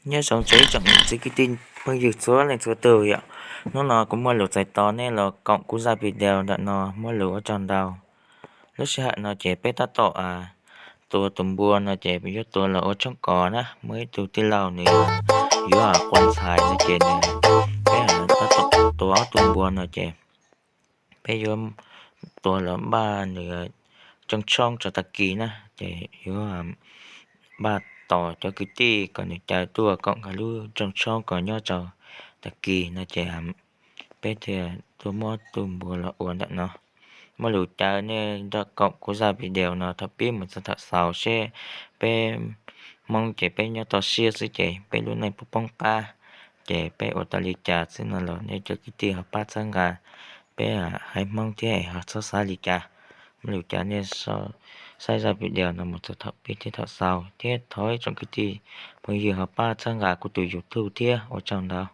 Nyob zoo txog ib tsoom niam txiv kwv tij phooj ywg txhua leej txhua tus yom. Hnub no kuv muaj lus txais tos nej los koom kuv zaj video ntawm no, muaj lus ua tsaug ntau. Lub sij hawm no ces peb tab tom tua tus npua no ces yuav tua los ua tshoob kos na, muaj ib tug tij laug nws yuav quas ntxhais no ces nws, peb tab tom tua ob tug npua no ces peb yuav tua los npaj nws rooj tshoob rau tag kis na, ces yuav npaj tos cov kwv tij kom nws caw tuaj koom nkaus lub rooj tshoob kom nyob rau tag kis no ces peb thiaj tuaj muab tus npua los ua ntawm no. Muaj lus caw nej nrog koom kuv zaj video no thaum pib mus txog thaum xaus seb peb Hmoob ces peb nyob toj siab xwb ces peb lub neej puas poob qab, ces peb ua tau li cas xwb no los nej cov kwv tij ho pab txhawb nqa peb haiv Hmoob thiab ho txhob xav li cas. Muaj lus caw nej saib zaj video no mus txog thaum pib thiab thaum xaus thiab thov ib tsoom kwv tij phooj ywg ho pab txhawb nqa kuv tus YouTube thiab, ua tsaug ntau.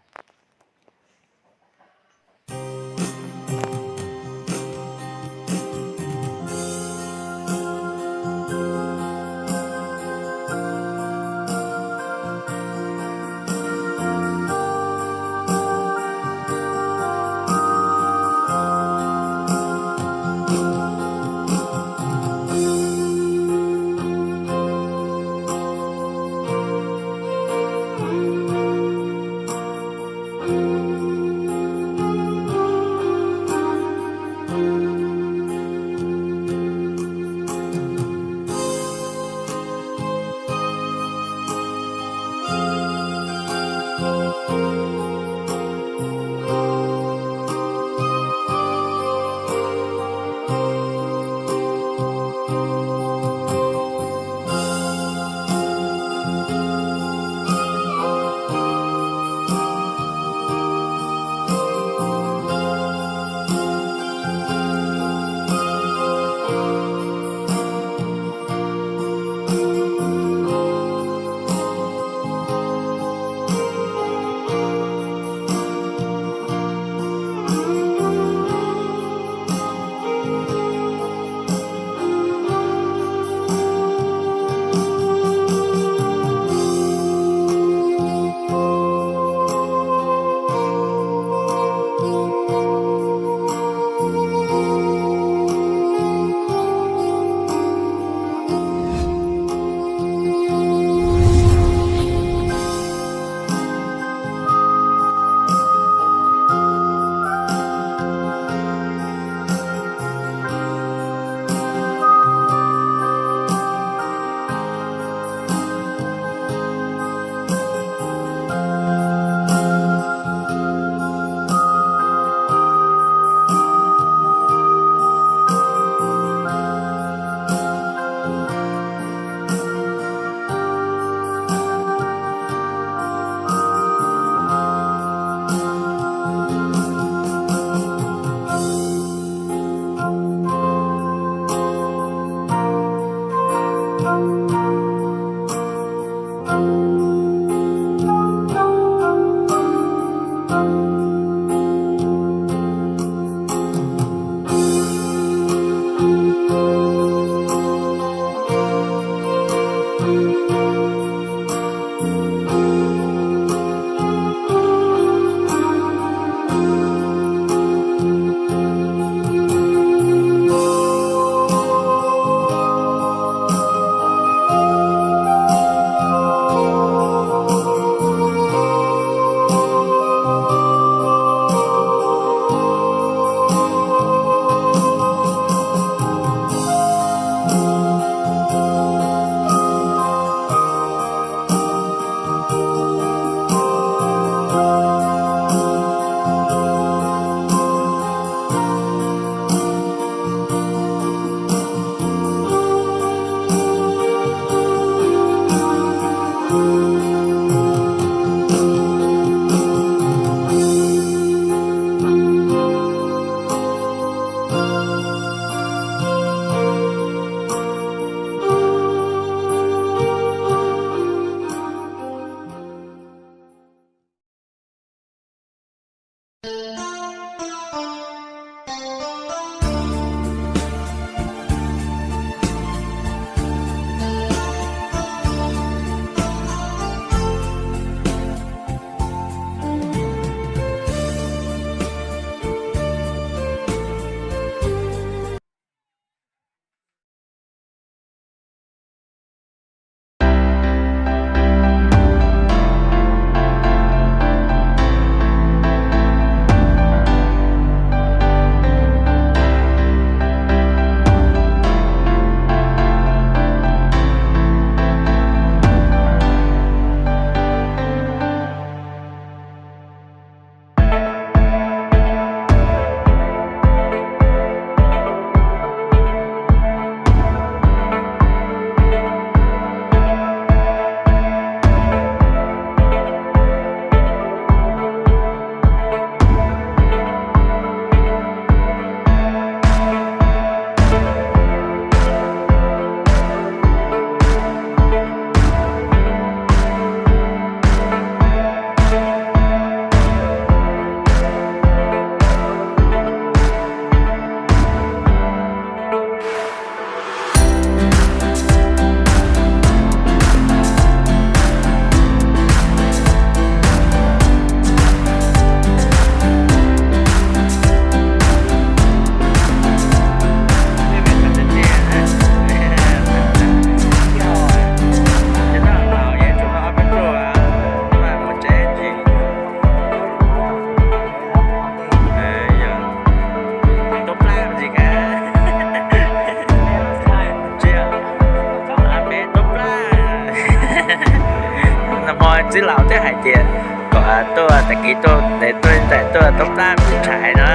Txwj laus twb hais tias kom tuaj tag kis tuaj, tuaj toob qab mus tshais no.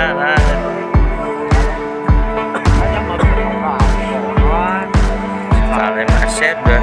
Txog lawm mas seb dua.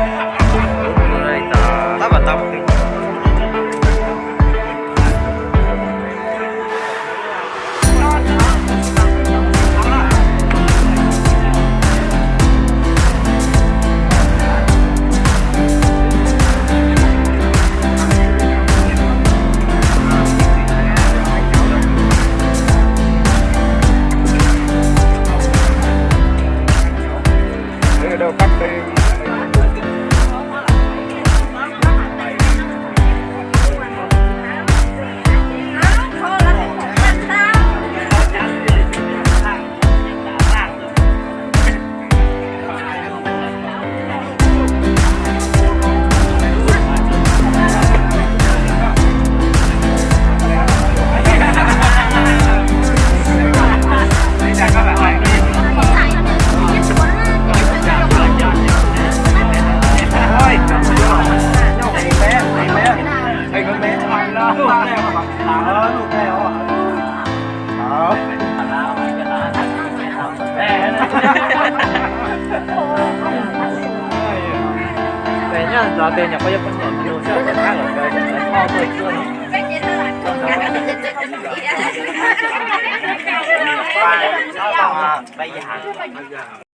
Nyob zov tes nyuam qhuav yuav poj niam nus xwb, tab lawm kawg lawv poj tuaj tsuag no.